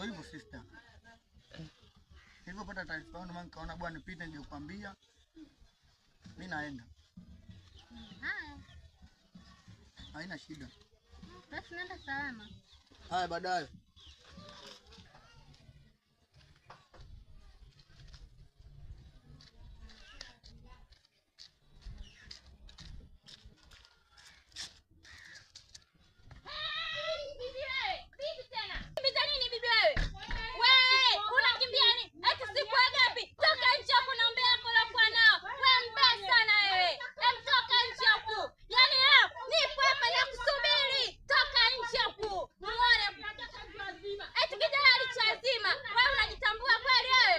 Ndio hivyo sister. Nilipopata taarifa yenu, maana nikaona bwana nipite nije kukwambia. Mimi naenda. Haya. Haina shida. Basi nenda salama. Haya, baadaye. Bibi wewe, bibi tena. Kimbiza nini bibi wewe? Wewe unakimbia nini? Eti sikuogopi. Toka nje huku na umbea wako uliokuwa nao. Wewe mbaya sana wewe. Em, toka nje huku. Yaani leo nipo hapa nakusubiri. Toka nje huku. Muone. Eti kijana alichoazima. Wewe unajitambua kweli wewe?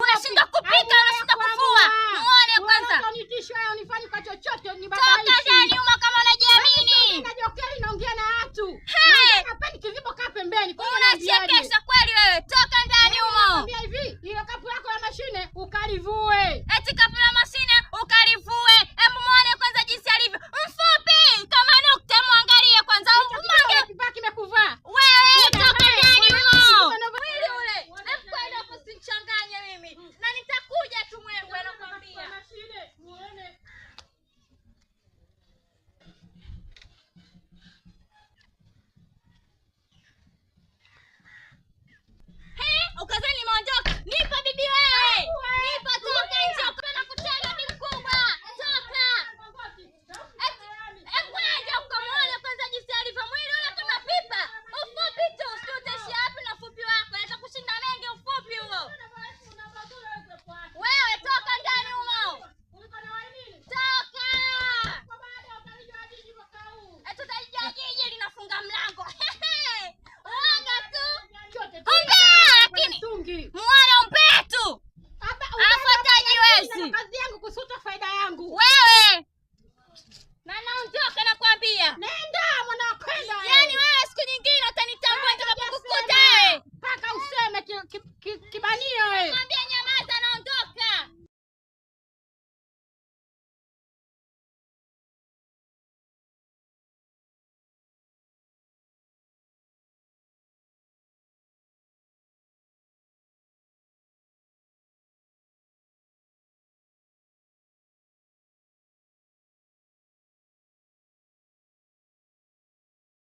Unashindwa kupika, unashindwa kufua. Muone kwanza. Unitisho hayo unifanyi kwa chochote ni Toka ndani humo kama unajiamini. Na jokeri naongea na watu. Hey! Napendi kizibo kaa pembeni. Kwa hiyo naambiaje? Unachekesha kweli wewe. Toka ndani humo. Nakwambia hivi, ile kapu lako la mashine ukalivue. Eti kapu